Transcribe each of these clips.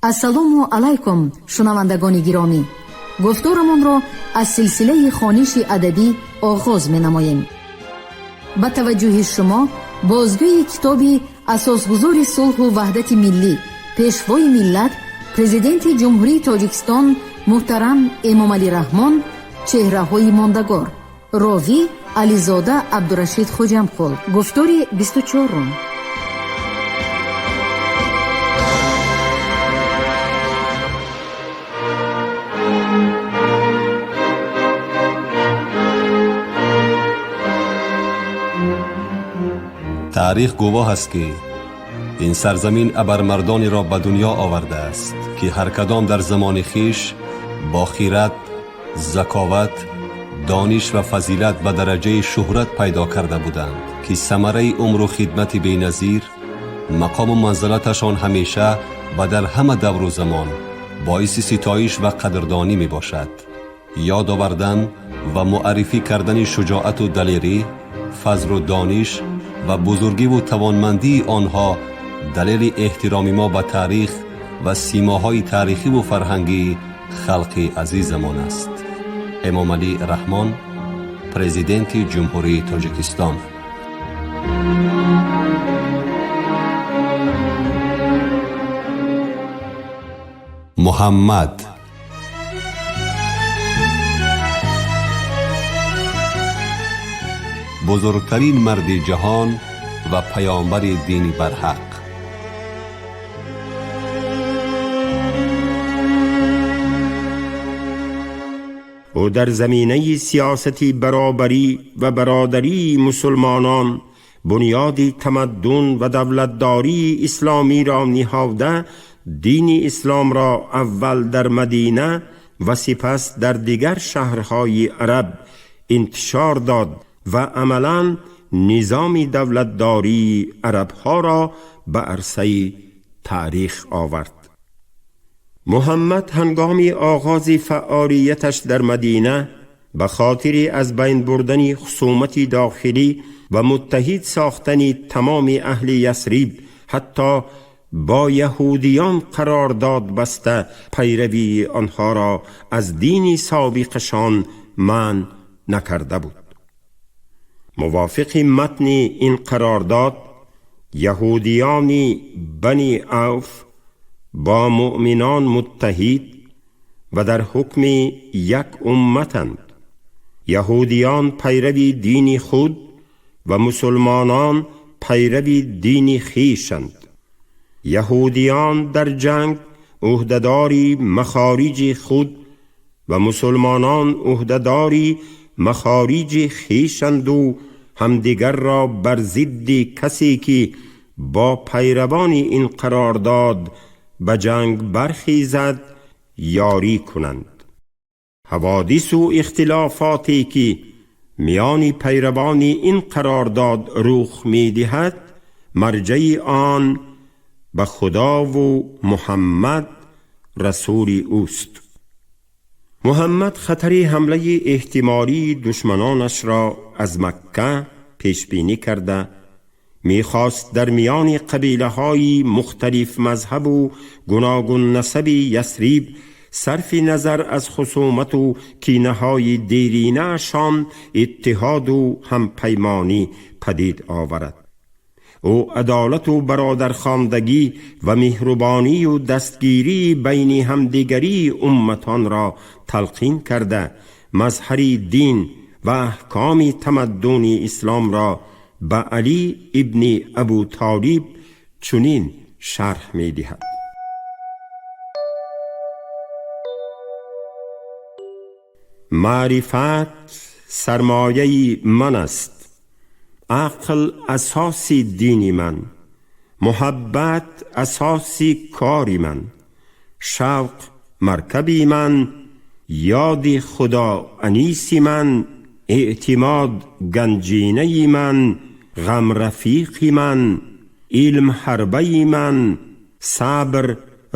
Ассалому алайкум, шунавандагони гиромӣ. Гуфторамонро аз силсилаи хониши адабӣ оғоз менамоем. Ба таваҷҷӯҳи шумо бозгӯи китоби асосгузори сулҳу ваҳдати миллӣ, пешвои миллат, Президенти Ҷумҳурии Тоҷикистон муҳтарам Эмомалӣ Раҳмон «Чеҳраҳои мондагор». Ровӣ Ализода Абдурашид Хоҷамқул. Гуфтори 24-ум. Таърих гувоҳ аст, ки ин сарзамин абармардонеро ба дунё овардааст, ки ҳар кадом дар замони хиш бо хират, заковат, дониш ва фазилат ба дараҷаи шӯҳрат пайдо карда буданд, ки самараи умру хидмати беназир, мақому манзалаташон ҳамеша ва дар ҳама давру замон боиси ситоиш ва қадрдонӣ мебошад. Ёд овардан ва муаррифӣ кардани шуҷоату далерӣ, фазлу дониш ва бузургиву тавонмандии онҳо далели эҳтироми мо ба таърих ва симоҳои таърихиву фарҳангии халқи азизамон аст. Эмомалӣ Раҳмон, Президенти Ҷумҳурии Тоҷикистон. Муҳаммад бузургтарин марди ҷаҳон ва паёмбари дини барҳақ. Ӯ дар заминаи сиёсати баробарӣ ва бародарии мусулмонон бунёди тамаддун ва давлатдории исломиро ниҳода, дини исломро аввал дар Мадина ва сипас дар дигар шаҳрҳои араб интишор дод ва амалан низоми давлатдории арабҳоро ба арсаи таърих овард. Муҳаммад ҳангоми оғози фаъолияташ дар Мадина ба хотири аз байн бурдани хусумати дохилӣ ва муттаҳид сохтани тамоми аҳли Ясриб, ҳатто бо яҳудиён қарордод баста, пайравии онҳоро аз дини собиқашон манъ накарда буд. Мувофиқи матни ин қарордод, яҳудиёни Бани Авф бо муъминон муттаҳид ва дар ҳукми як умматанд. Яҳудиён пайрави дини худ ва мусулмонон пайрави дини хишанд. Яҳудиён дар ҷанг ӯҳдадори махориҷи худ ва мусулмонон ӯҳдадори махориҷи хишанду ҳамдигарро бар зидди касе, ки бо пайравони ин қарордод ба ҷанг бархезад, ёрӣ кунанд. Ҳаводису ихтилофоте, ки миёни пайравони ин қарордод рух медиҳад, марҷаи он ба Худову Муҳаммад расули ӯст. Муҳаммад хатари ҳамлаи эҳтимолии душманонашро аз Макка пешбинӣ карда, мехост дар миёни қабилаҳои мухталиф мазҳабу гуногуннасаби Ясриб сарфи назар аз хусумату кинаҳои деринаашон иттиҳоду ҳампаймонӣ падид оварад. Ӯ адолату бародархондагӣ ва меҳрубонию дастгирии байни ҳамдигарии умматонро талқин карда, мазҳари дин ва аҳкоми тамаддуни исломро ба Алӣ ибни Абу Толиб чунин шарҳ медиҳад: Маърифат сармояи ман аст, ақл асоси дини ман, муҳаббат асоси кори ман, шавқ маркаби ман, ёди Худо аниси ман, эътимод ганҷинаи ман, ғам рафиқи ман, илм ҳарбаи ман, сабр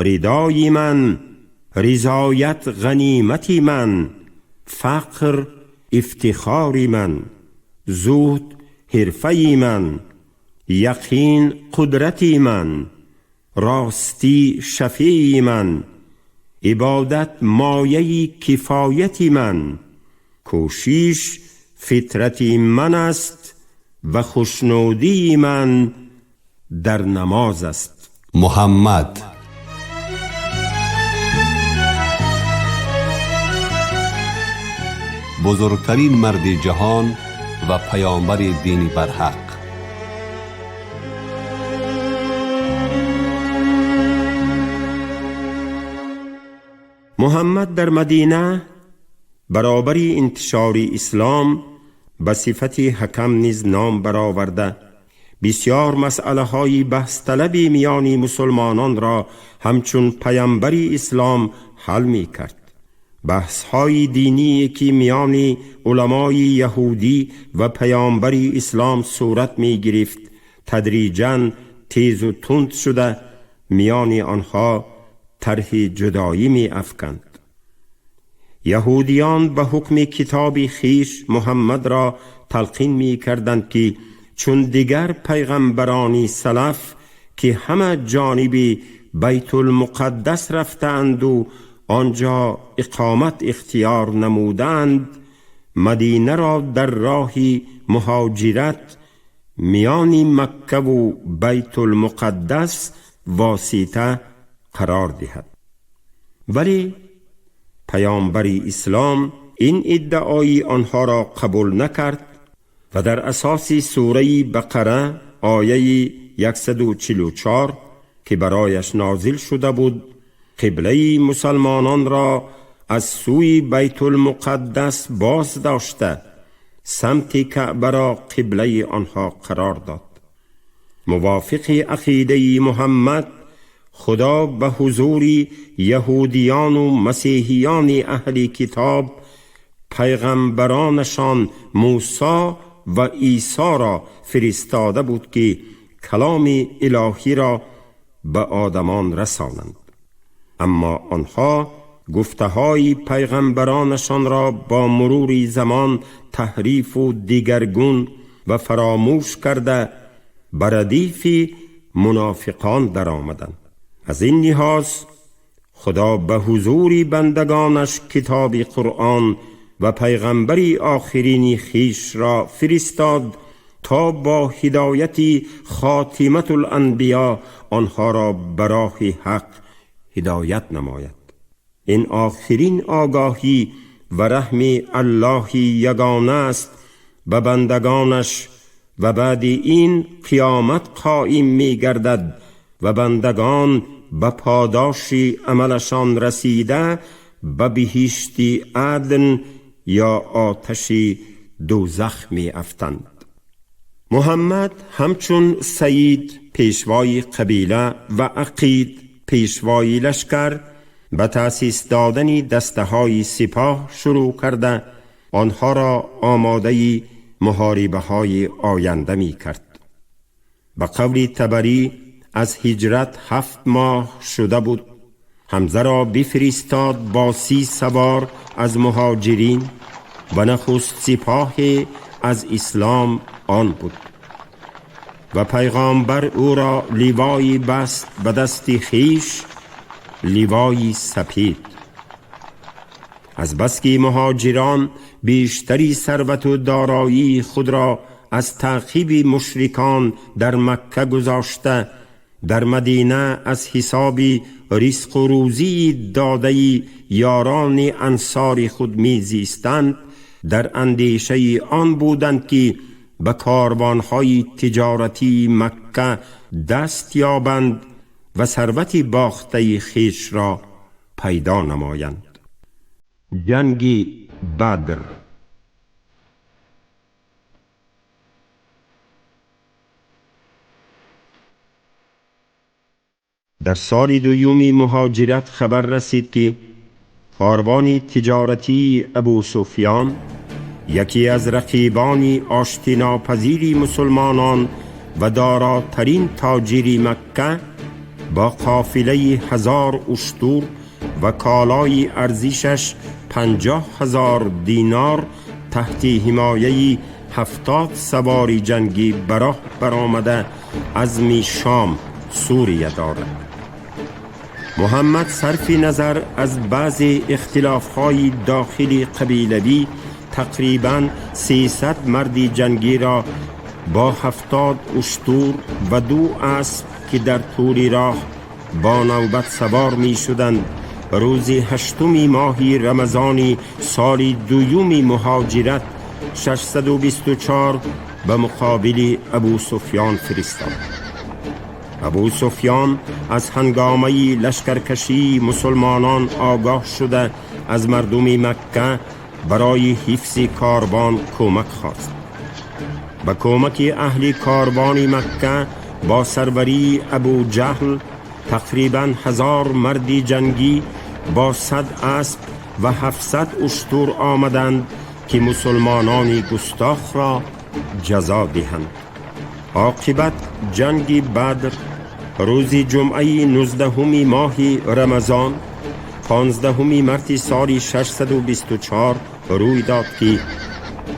ридои ман, ризоят ғанимати ман, фақр ифтихори ман, зуҳд ҳирфаи ман, яқин қудрати ман, راستی شفیع من، عبادت مایه کفایت من، کوشش فطرت من است و خوشنودی من در نماز است. محمد بزرگترین مرد جهان و پیامبر دین برحق. محمد در مدینه برابر انتشار اسلام به صفت حکم نیز نام برآورده، بسیار مسئله های بحث طلب میان مسلمانان را همچون پیامبر اسلام حل می کرد. بحث های دینی که میان علمای یهودی و پیامبر اسلام صورت می گرفت تدریجاً تیز و تند شده میان آنها طرح جدایی می افکند. یهودیان به حکم کتاب خیش محمد را تلقین می کردند که چون دیگر پیغمبرانی سلف که همه جانب بیت المقدس رفتند و آنجا اقامت اختیار نمودند، مدینه را در راه مهاجرت میان مکه و بیت المقدس واسطه قرار دهد. ولی پیامبر اسلام این ادعای آنها را قبول نکرد و در اساس سوره بقره آیه 144 که برایش نازل شده بود، قبله مسلمانان را از سوی بیت المقدس باز داشته سمت کعبه را قبله آنها قرار داد. موافق عقیده محمد، خدا به حضور یهودیان و مسیحیان اهل کتاب پیغمبرانشان موسی و عیسی را فرستاده بود که کلام الهی را به آدمان رسانند. اما آنها گفته‌های پیغمبرانشان را با مرور زمان تحریف و دیگرگون و فراموش کرده بر ردیف منافقان در آمدند. از این لحاظ خدا به حضور بندگانش کتاب قرآن و پیغمبر آخرین خیش را فرستاد تا با هدایت خاتمة الانبیا آنها را به راه حق هدایت نماید. این آخرین آگاهی و رحم الله یگانه است به بندگانش و بعد این قیامت قائم می گردد و بندگان به پاداش عملشان رسیده به بهشت عدن یا آتش دوزخ می افتند. محمد همچون سید پیشوای قبیله و عقید پیشوای لشکر به تأسیس دادن دسته های سپاه شروع کرده آنها را آماده محاربه های آینده می کرد. به قول طبری از هجرت 7 ماه شده بود. حمزه را بفرستاد با 30 سوار از مهاجرین و نخست سپاه از اسلام آن بود و پیغامبر او را لیوایی بست به دست خیش، لیوایی سپید. از بس که مهاجران بیشتری ثروت و دارایی خود را از تعقیب مشرکان در مکه گذاشته در مدینه از حساب رزق و روزی داده یاران انصار خود می زیستند، در اندیشه آن بودند که به کاروانهای تجارتی مکه دست یابند و ثروت باخته خویش را پیدا نمایند. جنگ بدر. در سال دوم مهاجرت خبر رسید که کاروان تجارتی ابو سفیان، یکی از رقیبان آشتیناپذیر مسلمانان و داراترین تاجر مکه، با قافله 1000 اشتر و کالای ارزشش 50,000 دینار تحت حمایه 70 سوار جنگی براه برآمده عزم شام سوریه دارد. Муҳаммад сарфи назар аз баъзе ихтилофҳои дохили қабилавӣ тақрибан 300 марди ҷангиро бо 70 уштур ва 2 асп ки дар тӯли роҳ бо навбат савор мешуданд, рӯзи 8 моҳи рамазони соли 2 муҳоҷират 624 ба муқобили Абу Суфён фиристод. Абу Суфён аз ҳангомаи лашкаркашии мусулмонон огоҳ шуда аз мардуми Макка барои ҳифзи корвон кӯмак хост. Ба кӯмаки аҳли корвони Макка бо сарварии Абу Ҷаҳл тақрибан 1000 марди ҷангӣ бо 100 асп ва 700 уштур омаданд ки мусулмонони густохро ҷазо диҳанд. Оқибат ҷанги Бадр рӯзи ҷумъаи 19 моҳи Рамазон 15 марти соли 624 рӯй дод ки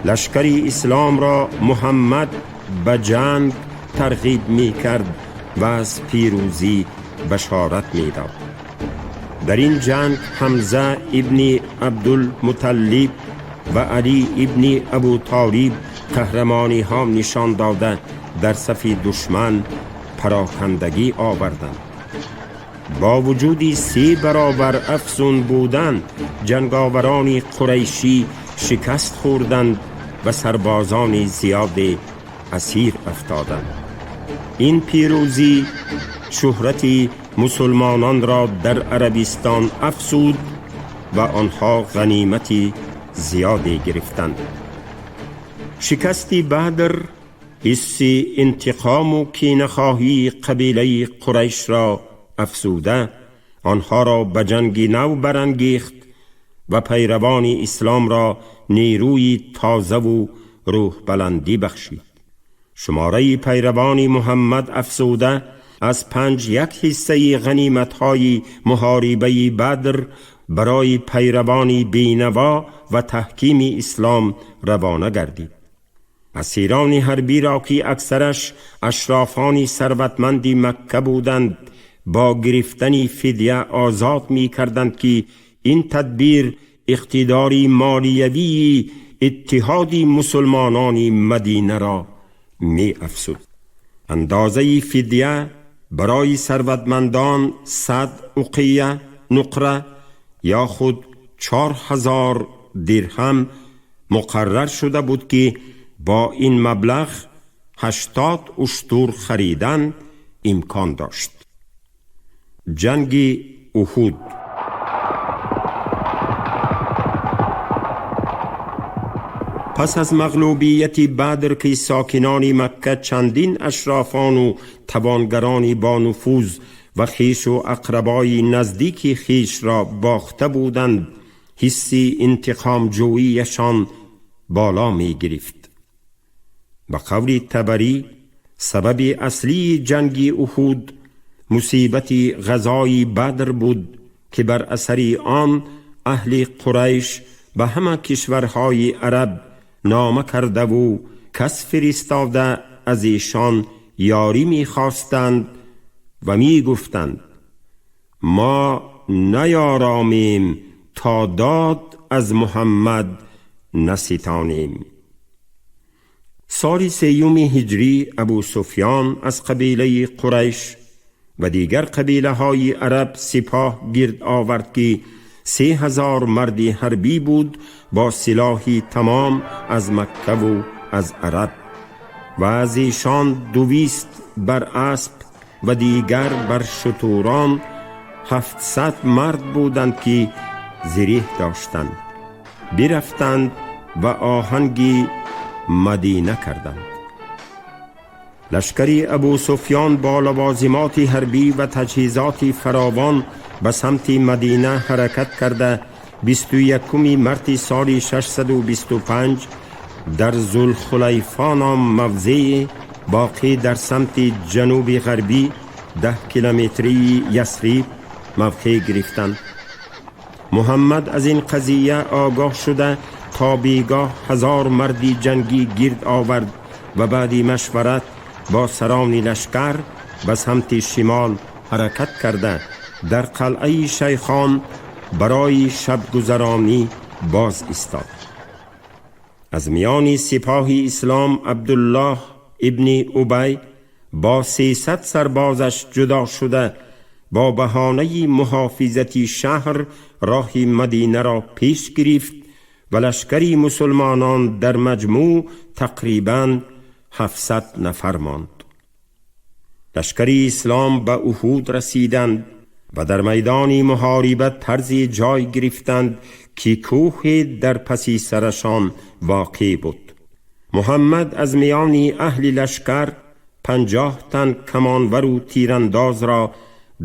лашкари исломро Муҳаммад ба ҷанг тарғиб мекард ва аз пирӯзӣ башорат медод. Дар ин ҷанг Ҳамза ибни Абдулмуталлиб ва Алӣ ибни Абу Толиб қаҳрамониҳо нишон дода дар сафи душман парокандагӣ оварданд. Бо вуҷуди 3 баробар афзун будан ҷанговарони қурайшӣ шикаст хӯрданд ва сарбозони зиёде асир афтоданд. Ин пирӯзӣ шӯҳрати мусулмононро дар Арабистон афзуд ва онҳо ғанимати зиёде гирифтанд. Шикасти Бадр ҳисси интиқому кинахоҳии қабилаи Қурайшро афзуда онҳоро ба ҷанги нав барангехт ва пайравони исломро нерӯи тозаву рӯҳбаландӣ бахшид. Шумораи пайравони Муҳаммад афзуда аз 5 ҳиссаи ғаниматҳои муҳорибаи Бадр барои пайравони бенаво ва таҳкими ислом равона гардид. Асирони ҳарбиро ки аксараш ашрофони сарватманди Макка буданд, бо гирифтани фидя озод мекарданд ки ин тадбир иқтидори молиявии иттиҳоди мусулмонони Мадинаро меафзуд. Андозаи фидя барои сарватмандон 100 уқия нуқра ё худ 4000 дирҳам муқаррар шуда буд ки бо ин маблағ 80 уштур харидан имкон дошт. Ҷанги Уҳуд. Пас аз мағлубияти Бадр ки сокинони Макка чандин ашрофону тавонгарони бонуфуз ва хешу ақрабои наздики хешро бохта буданд, ҳисси интиқомҷӯияшон боло мегирифт. Ба қавли Табарӣ, сабаби аслии ҷанги Уҳуд мусибати ғазои Бадр буд ки бар асари он аҳли Қурайш ба ҳама кишварҳои араб нома кардаву кас фиристода аз эшон ёрӣ мехостанд ва мегуфтанд: мо наёромем то дод аз Муҳаммад наситонем. Соли 3 ҳиҷрӣ Абу Суфён аз қабилаи Қурайш ва дигар қабилаҳои араб сипоҳ гирд овард ки 3000 марди ҳарбӣ буд бо силоҳи тамом аз Маккаву аз араб ва аз эшон 200 бар асп ва дигар бар шутурон 700 мард буданд ки зиреҳ доштанд. Бирафтанд ва оҳанги Мадина карданд. Лашкари Абу Суфён бо лавозимоти ҳарбӣ ва таҷҳизоти фаровон ба самти Мадина ҳаракат карда 21 марти соли 625 дар Зулхулайфо ном мавзеъ боқӣ дар самти ҷануби ғарбӣ 10 километрии Ясриб мавқеъ гирифтанд. Муҳаммад аз ин қазия огоҳ шуда то бегоҳ 1000 марди ҷангӣ гирд овард ва баъди машварат бо сарони лашкар ба самти шимол ҳаракат карда در قلعه شیخان برای شبگذرانی باز ایستاد. از میان سپاه اسلام عبدالله ابن ابی با 300 سربازش جدا شده با بهانه محافظت شهر راه مدینه را پیش گرفت و لشکری مسلمانان در مجموع تقریبا 700 نفر ماند. لشکری اسلام به احد رسیدند و در میدان محاربه طرزی جای گرفتند که کوه در پسی سرشان واقع بود. محمد از میان اهل لشکر 50 تن کمانور و تیرانداز را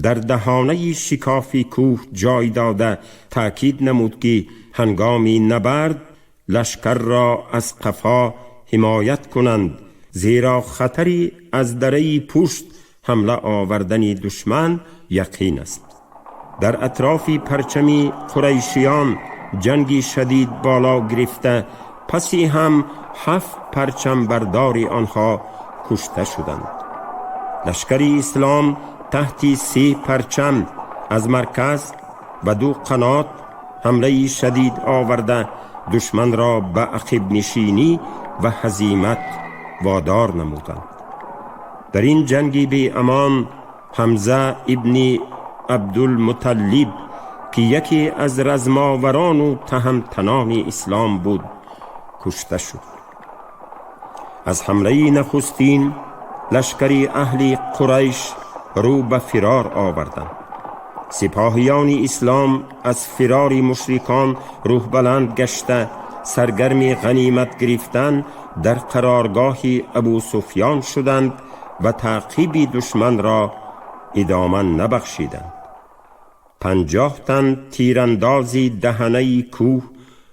در دهانه شکاف کوه جای داده تأکید نمود که هنگام نبرد لشکر را از قفا حمایت کنند، زیرا خطری از دره پشت حمله آوردن دشمن یقین است. در اطراف پرچم قریشیان جنگی شدید بالا گرفته، پسی هم 7 پرچم بردار آنها کشته شدند. لشکر اسلام تحت 3 پرچم از مرکز و 2 قنات حمله شدید آورده دشمن را به عقب نشینی و هزیمت وادار نمودند. در این جنگ بی امان حمزه ابن عبدالمطلب که یکی از رزماوران و تهمتنان اسلام بود کشته شد. از حمله نخستین لشکر اهل قریش رو به فرار آوردند. سپاهیان اسلام از فرار مشرکان روح بلند گشته سرگرم غنیمت گرفتن در قرارگاه ابو سفیان شدند و تعقیب دشمن را ادامه نبخشیدند. 50 تن تیراندازی دهنه کوه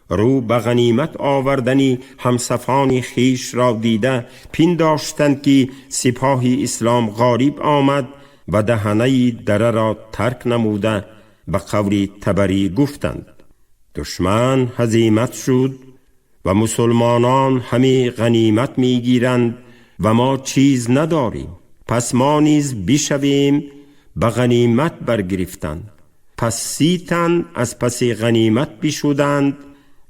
رو به غنیمت آوردنی همصفان خیش را دیده پنداشتند که سپاه اسلام غالب آمد و دهنه دره را ترک نموده به قول تبری گفتند دشمن هزیمت شد و مسلمانان همه غنیمت میگیرند و ما چیز نداریم، پس ما نیز بشویم به غنیمت برگرفتند. پس 30 تن از پس غنیمت بشدند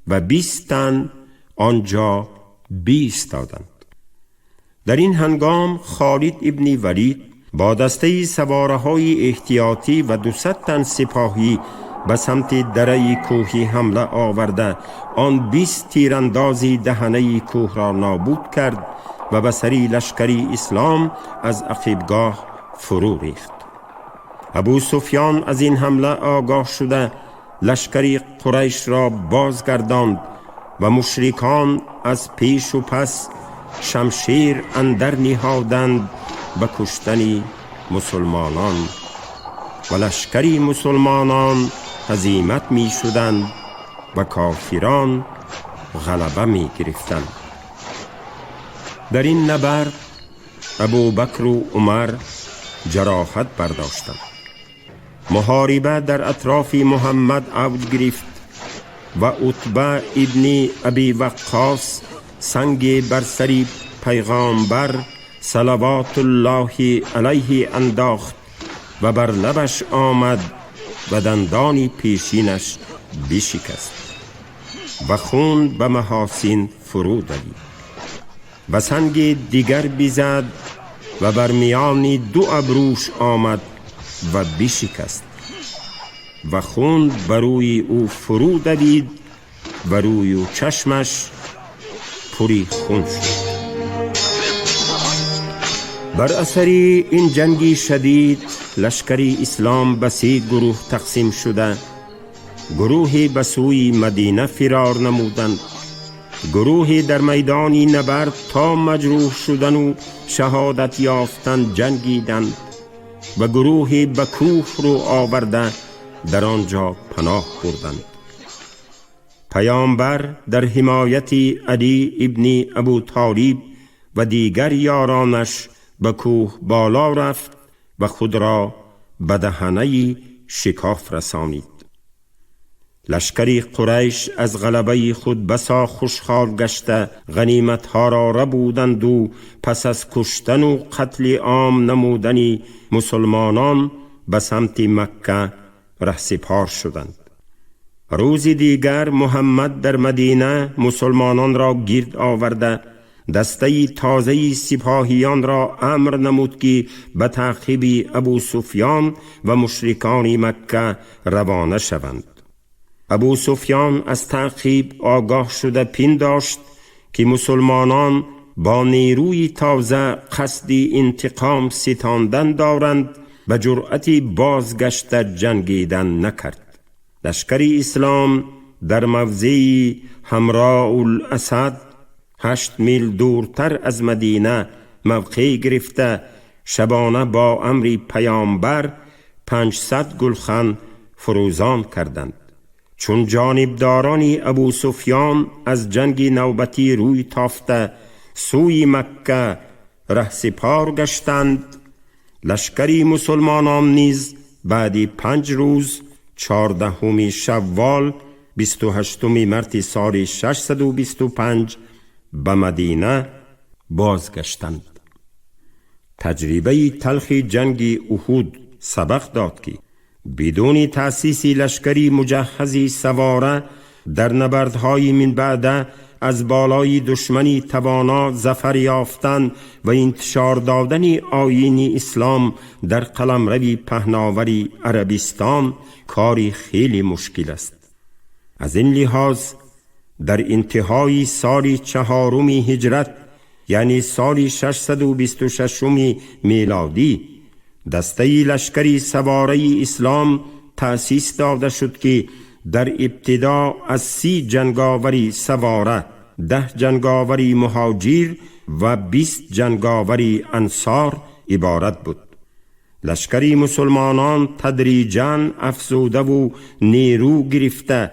و 20 تن آنجا بیستادند. در این هنگام خالد ابن ولید با دسته سواره های احتیاطی و 200 تن سپاهی به سمت دره کوهی حمله آورده آن 20 تیراندازی دهنه کوه را نابود کرد و به سری لشکری اسلام از عقبگاه فرو ریخت. ابو سفیان از این حمله آگاه شده لشکری قریش را بازگرداند و مشرکان از پیش و پس شمشیر اندر نهادند به کشتن مسلمانان و لشکری مسلمانان هزیمت می شدند و کافران غلبه می گرفتند. در این نبرد ابوبکر و عمر جراحت برداشتند. محاربه در اطراف محمد اوج گرفت و عتبه ابن ابی وقاص سنگ بر سر پیغامبر صلوات الله علیه انداخت و بر لبش آمد و دندان پیشینش بشکست و خون به محاسن فرو دوید و سنگ دیگر بزد و بر میان 2 ابروش آمد و بشکست و خون بر روی او فرو دوید و روی و چشمش پری خون شد. بر اثر این جنگ شدید لشکر اسلام به 3 گروه تقسیم شده. گروهی به سوی مدینه فرار نمودند، گروهی در میدان نبرد تا مجروح شدن و شهادت یافتن جنگیدند و گروهی به کوه رو آورده در آنجا پناه بردند. پیامبر در حمایت علی ابن ابو طالب و دیگر یارانش به کوه بالا رفت و خود را به دهنه شکاف رسانید. لشکر قریش از غلبه خود بسا خوشحال گشته غنیمتها را ربودند و پس از کشتن و قتل عام نمودن مسلمانان به سمت مکه رهسپار شدند. روز دیگر محمد در مدینه مسلمانان را گرد آورده دسته تازه سپاهیان را امر نمود که به تعقیب ابو سفیان و مشرکان مکه روانه شوند. ابو سفیان از تعقیب آگاه شده پنداشت که مسلمانان با نیروی تازه قصد انتقام ستاندن دارند، به جرأت بازگشت جنگیدن نکرد. لشکر اسلام در موضع حمراء الاسد 8 میل دورتر از مدینه موقع گرفته شبانه با امر پیامبر 500 گلخن فروزان کردند. چون جانبداران ابو سفیان از جنگ نوبتی روی تافته سوی مکه رهسپار گشتند، لشکری مسلمانان نیز بعد 5 روز 14 شوال 28 مارس سال 625 به مدینه بازگشتند. تجربه تلخ جنگ احد سبق داد که بدون تأسیس لشکری مجهز سواره در نبردهای من بعد از بالای دشمنی توانا ظفر یافتن و انتشار دادن آیین اسلام در قلمرو پهناور عربستان کاری خیلی مشکل است. از این لحاظ در انتهای سال 4 هجرت، یعنی سال 626 میلادی، دسته لشکری سواره اسلام تأسیس داده شد که در ابتدا از 30 جنگاوری سواره، 10 جنگاوری مهاجر و 20 جنگاوری انصار عبارت بود. لشکری مسلمانان تدریجاً افزوده و نیرو گرفته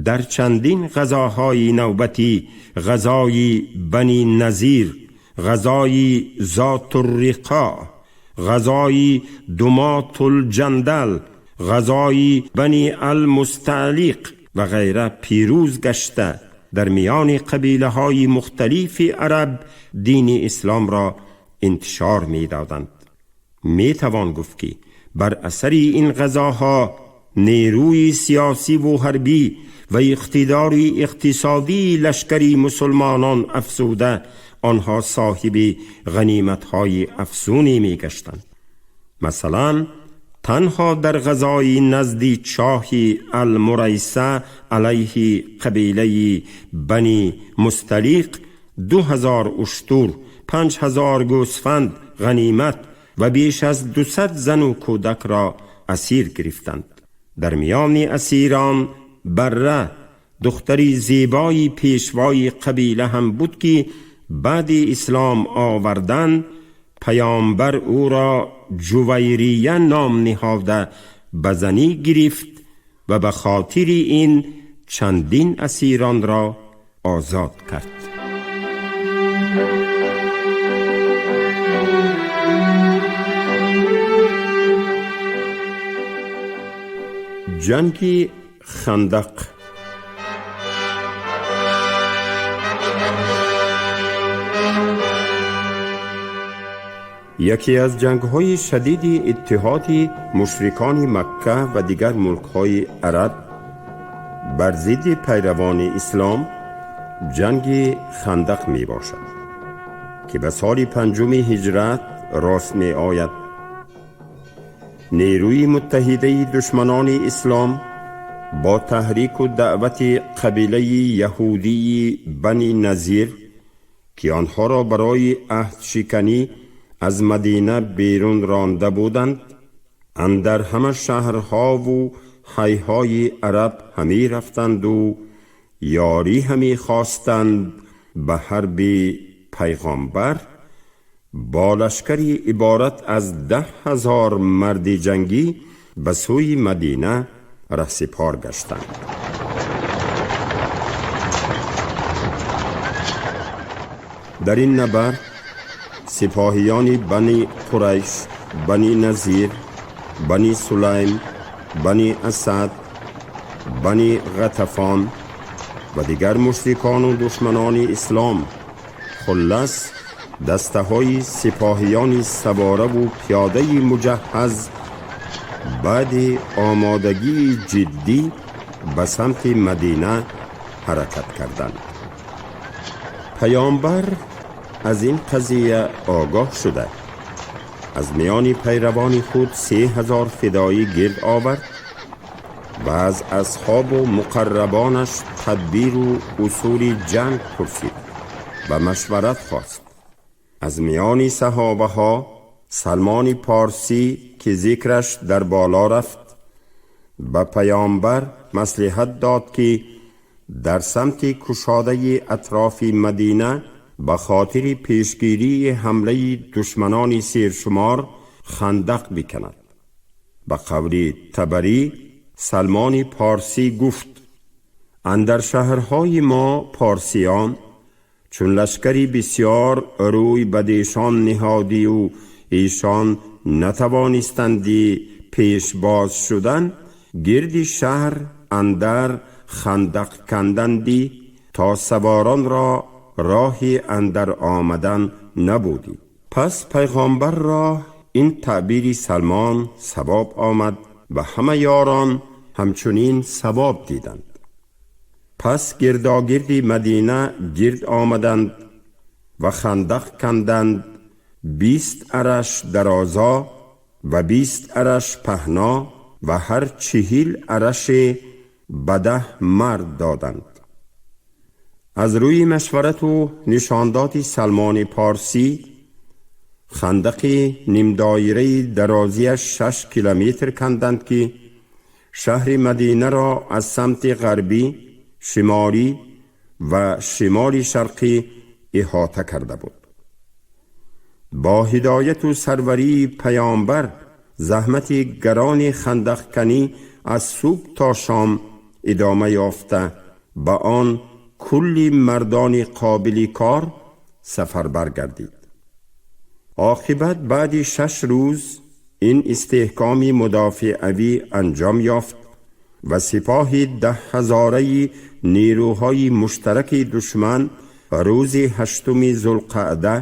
در چندین غزاهای نوبتی، غزای بنی نظیر، غزای ذات الرقاع، غزای دمات الجندل، غزای بنی المستعلیق و غیره پیروز گشته در میان قبیله های مختلف عرب دین اسلام را انتشار می دادند. می توان گفت که بر اثر این غزاها نیروی سیاسی و حربی و اقتدار اقتصادی لشکری مسلمانان افزوده آنها صاحب غنیمت‌های افزونی می‌گشتند. مثلا تنها در غزای نزد چاه المریسه علیه قبیله بنی مستلیق 2000 اشتر، 5000 گوسفند غنیمت و بیش از 200 زن و کودک را اسیر گرفتند. در میان اسیران بره، دختری زیبای پیشوای قبیله هم بود که بعد اسلام آوردن پیامبر او را جویریه نام نهاده به زنی گرفت و به خاطر این چندین اسیران را آزاد کرد. جنگ خندق. یکی از جنگ‌های شدید اتحاد مشرکان مکه و دیگر ملک‌های عرب بر ضد پیروان اسلام جنگ خندق می باشد که به سال 5 هجرت راست می آید. نیروی متحده دشمنان اسلام با تحریک و دعوت قبیله یهودی بنی نظیر که آنها را برای عهد شکنی از مدینه بیرون رانده بودند، اندر همه شهرها و حیهای عرب همی رفتند و یاری همی خواستند. به حرب پیغامبر با لشکری عبارت از 10,000 مرد جنگی به سوی مدینه رهسپار گشتند. در این نبرد سپاهیان بنی قریش، بنی نظیر، بنی سلیم، بنی اسد، بنی غطفان و دیگر مشرکان و دشمنان اسلام، خلص دسته های سپاهیان سواره و پیاده مجهز баъди омодагии ҷиддӣ ба самти Мадина ҳаракат карданд. Паёмбар аз ин қазия огоҳ шуда, аз миёни пайравони худ 3000 фидоӣ гирд овард ва аз асҳобу муқаррабонаш тадбиру усули ҷанг пурсид ва машварат хост. Аз миёни саҳобаҳо Салмони Порсӣ, ки зикраш дар боло рафт, ба паёмбар маслиҳат дод, ки дар самти кушодаи атрофи Мадина ба хотири пешгирии ҳамлаи душманони сершумор хандақ биканад. Ба қавли Табарӣ, Салмони Порсӣ гуфт: андар шаҳрҳои мо порсиён чун лашкари бисёр рӯй ба дешон ниҳодию эшон натавонистанди пешбоз шудан, гирди шаҳр андар хандақ кандандӣ, то саворонро роҳи андар омадан набудӣ. Пас пайғомбарро ин таъбири Салмон савоб омад ва ҳама ёрон ҳамчунин савоб диданд. Пас гирдогирди Мадина гирд омаданд ва хандақ канданд, 20 араш дарозо ва 20 араш паҳно ва ҳар 40 араше ба 10 мард доданд. Аз рӯи машварату нишондоди Салмони Порсӣ хандақи нимдоираи дарозиаш 6 километр канданд, ки шаҳри Мадинаро аз самти ғарбӣ, шимолӣ ва шимоли шарқӣ иҳота карда буд. Бо ҳидояту сарварии паёмбар заҳмати гарони хандақканӣ аз субҳ то шом идома ёфта, ба он кулли мардони қобили кор сафарбар гардид. Оқибат баъди 6 рӯз ин истеҳкоми мудофиавӣ анҷом ёфт ва сипоҳи 10 ҳазораи нерӯҳои муштараки душман рӯзи 8-уми Зулқаъда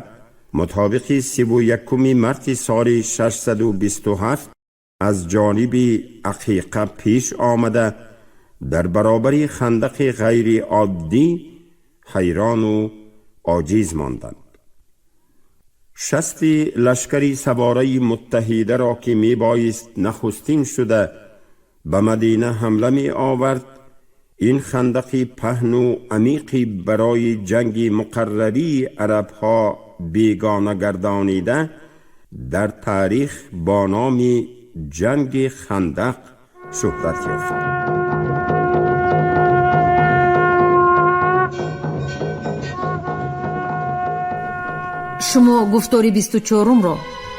мутобиқи 31-уми марти соли 627 аз ҷониби Ақиқа пеш омада, дар баробари хандақи ғайриоддӣ ҳайрону оҷиз монданд. 60 лашкари савораи муттаҳидаро, ки мебоист нахустин шуда ба Мадина ҳамла меовард, ин хандақи паҳну амиқи барои ҷанги муқаррарии арабҳо бегона гардонида, дар таърих бо номи ҷанги Хандақ шӯҳрат ёфт. Шумо гуфтори 24-умро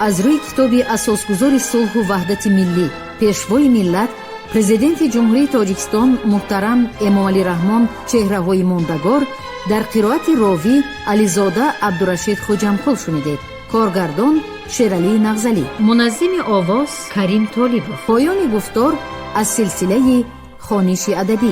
аз рӯи китоби асосгузори сулҳу ваҳдати миллӣ, пешвои миллат, Президенти Ҷумҳурии Тоҷикистон муҳтарам Эмомалӣ Раҳмон «Чеҳраҳои мондагор» дар қироати ровӣ Ализода Абдурашид Хуҷамқул шунидед. Коргардон Шералӣ Нағзалӣ, муназзими овоз Карим Толибов. Поёни гуфтор аз силсилаи хониши адабӣ.